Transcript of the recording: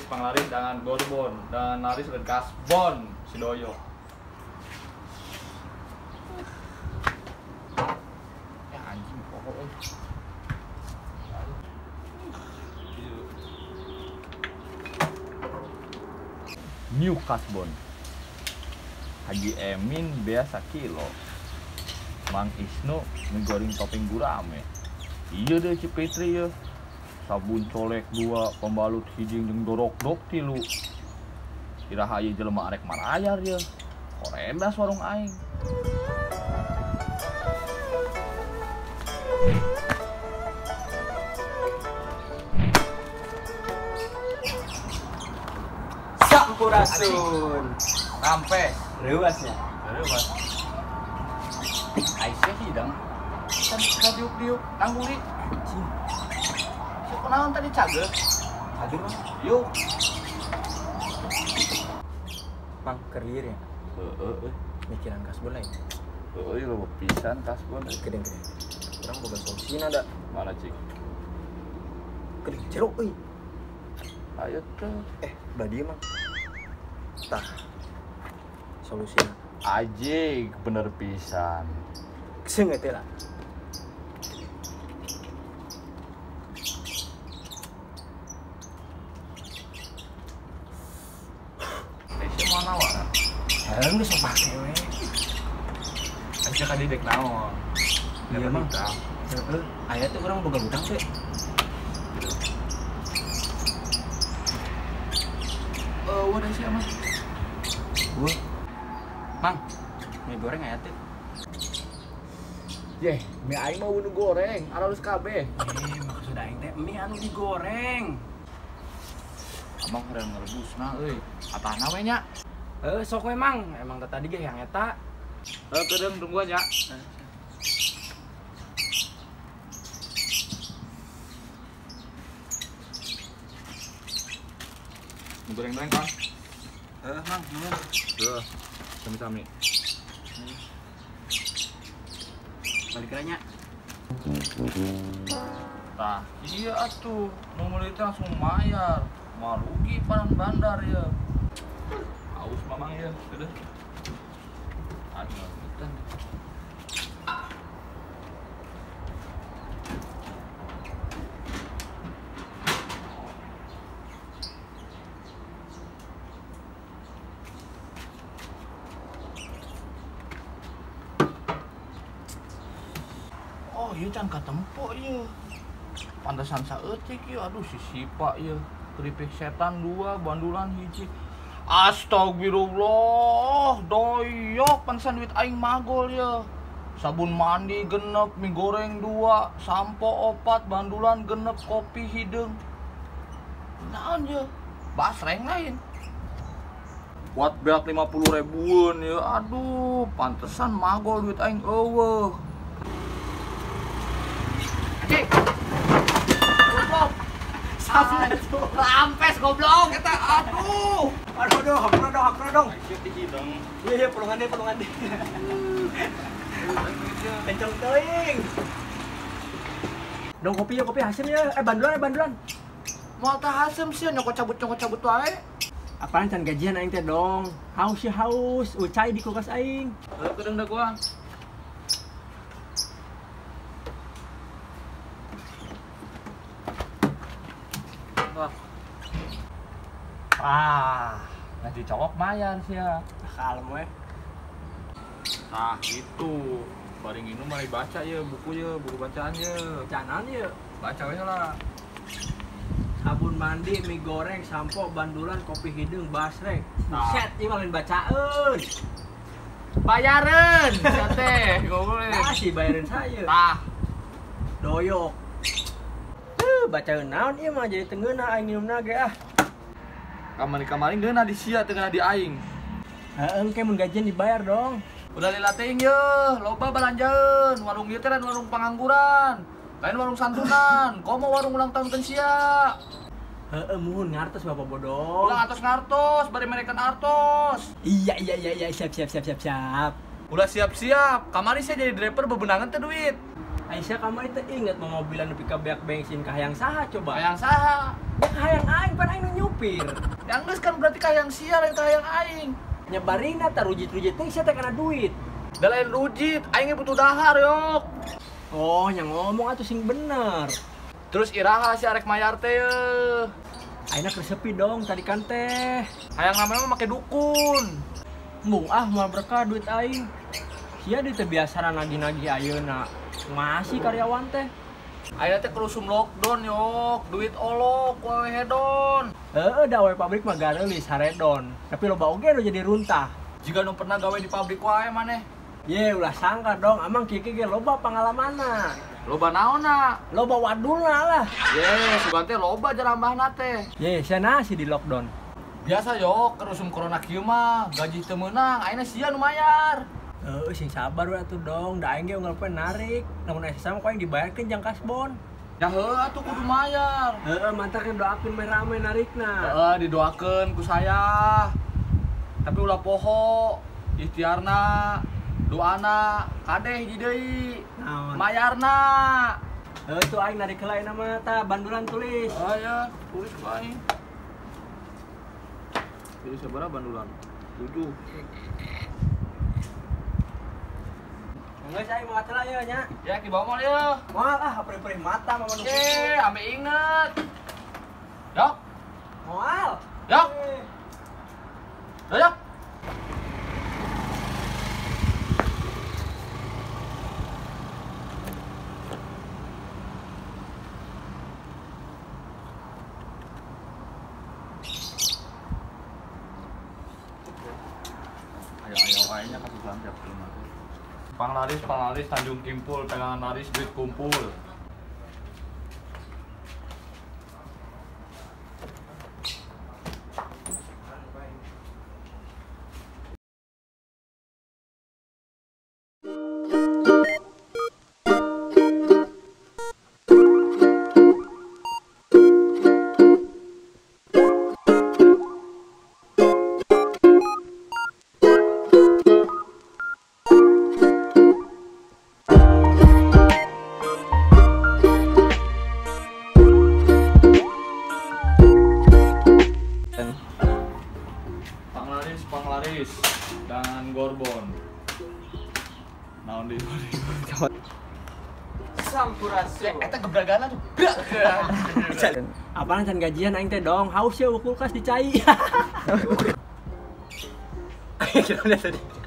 Panglaris, jangan gorbon, dan laris dan kasbon, si doyok. Ya anjing pokoknya. New kasbon. Haji Emin biasa kilo. Mang Isnu mie goreng topping gurame. Iya deh si Fitri ya. Sabun colek 2, pembalut hijing jeung dorok-dok 3. Iraha ieu jelema arek marayar ya. Korendas warung aing. Sampurasun. Rampes. Reuasnya. Reuas. Aisyah hidang. Kan diuk-diuk nanggung di. Kenalan tadi cager. Cager mah. Yuk. Mang kerir ya. Heeh. Mikiran kasbon lain. Heeh, loba pisan kasbon. Kedeng-kedeng. Urang boga solusina da. Mana cik? Kedeng jeruk euy. Ayo tuh. Belah dieu Mang. Tah. Solusina. Ajik, bener pisan. Seungeut teh lah. Heung geus pake we. Aja ka didek naon. Iya mah. Heeh, aya teh urang boga hutang teh. Wadah sih mah. Gua. Mang, mie goreng aya teh. Yeh, mie aing mah nu goreng, aralus kabeh. Maksud aing teh mie anu digoreng. Abang keur ngerebusna euy. Atahna we nya. Sok we Mang, emang tadi ge yang eta. Kedeung tungguan ya. Mie goreng-goreng, Kang. Mang, nuhun. Heeh. Sami-sami. Balik nya. Tah, iya atuh. Nu meuli teh langsung mayar. Moal rugi panan bandar ya. Aus mamang ya, udah. Aduh, hutan. Oh, iya can katempo ieu. Pantesan saeutik ieu, aduh si Sipa ieu. Keripik setan 2, bandulan 1. Astagfirullah, doyok pantesan duit aing magol ya. Sabun mandi 6, mie goreng 2, sampo 4, bandulan 6, kopi hideung. Naon ya? Basreng lain. Kuat beak 50 ribuan ya. Aduh, pantesan magol duit aing eueuh. Anjing. Goblok. Rampes goblok eta aduh. Aduh, hampura dong. Iya, pelungan deh. Kenceng teuing. Dong kopi ya, kopi hasim ya. Bandulan. Moal tah hasim sih nyokot cabut wae. Apaan can gajian aing teh dong. Haus ya haus, ucai di kulkas aing. Heuh kedeung da gua. Ah, nanti cowok mayar sih ya. Kalem we. Nah, itu. Bareng ini mulai baca ya buku ya, buku bacaan ya. Bacaan ya. Baca we lah. Sabun mandi, mie goreng, sampo, bandulan, kopi hideung, basreng. Buset, ieu mah lain bacaeun. Bayareun, sia teh, goblok. Nah, sih bayarin saya. Tah. Doyok. Bacaeun naon ieu mah jadi tengeunah aing minumna ge ah. Kamari-kamari ngeunah di sia teu ngeunah di aing. Heeh, engke mun gajian dibayar dong. Udah lila teuing yeuh, loba balanjaeun, warung ieu teh lain warung pangangguran. Lain warung santunan, komo warung ulang tahun keun sia. Heeh, muhun ngartos Bapak bodoh. Ulah atos ngartos, bari merekan artos. Iya, siap. Ulah siap-siap, kamari sia jadi driver bebenangan teh duit. Aisyah kamari teh inget mau mobilan nepi ka beak bensin ka hayang saha coba? Hayang saha? Ya ka hayang aing, pan aing nu nyupir. Yang geus kan berarti ka hayang sia lain ka hayang aing. Nyebarina tah rujit-rujit teh sia teh kana duit. Da lain rujit, aing ge butuh dahar yok. Oh, nya ngomong atuh sing bener. Terus iraha si arek mayar teh yeuh. Ayeuna keur sepi dong tadi kan teh. Hayang namanya mah make dukun. Embung ah moal berkah duit aing. Sia duit teh biasana nagih-nagih ayeuna. Masih karyawan teh. Ayeuna teh kerusum lockdown yok, duit olok, wewe hedon. Heeh, da we pabrik mah gareulis haredon. Tapi loba oge nu jadi runtah. Jiga nu pernah gawe di pabrik wae maneh. Ye, ulah sangka dong, amang kieu ge loba pangalamanna. Loba naonna? Loba wadulna lah. Ye, sugan teh loba jarambahna teh. Ye, sia nasi di lockdown. Biasa yok, kerusum corona kieu mah, gaji teu meunang, ayeuna sia nu mayar. Heeh, sing sabar we atuh dong, da aing ge unggal poe narik. Lamun aya sesama ku aing dibayarkeun jang kasbon. Ya heuh atuh kudu mayar. Heeh, mantak ge doakeun meh rame narikna. Heeh, didoakeun ku saya. Tapi ulah poho, ikhtiarna, doana, kade hiji deui. Naon? Mayarna. Heuh tuh aing narik heula ayeuna mah tah bandulan tulis. Oh ya, tulis ku aing. Jadi sabaraha bandulan? 7. Geus aing mau atelah ye nya. Ya ki bawa moal ye. Moal ah perih-perih mata mah nu. Eh, ame inget. Yok. Moal. Yok. Yok. Ayo ayo kasih tiap lima. Panglaris, Tanjung Kimpul, pegangan laris, duit kumpul. Panglaris, dan Gorbon. Naon deui? Sampurasun. Eta gebragana tuh. Apaan can gajian aing teh dong, haus ya kulkas dicai. Tadi.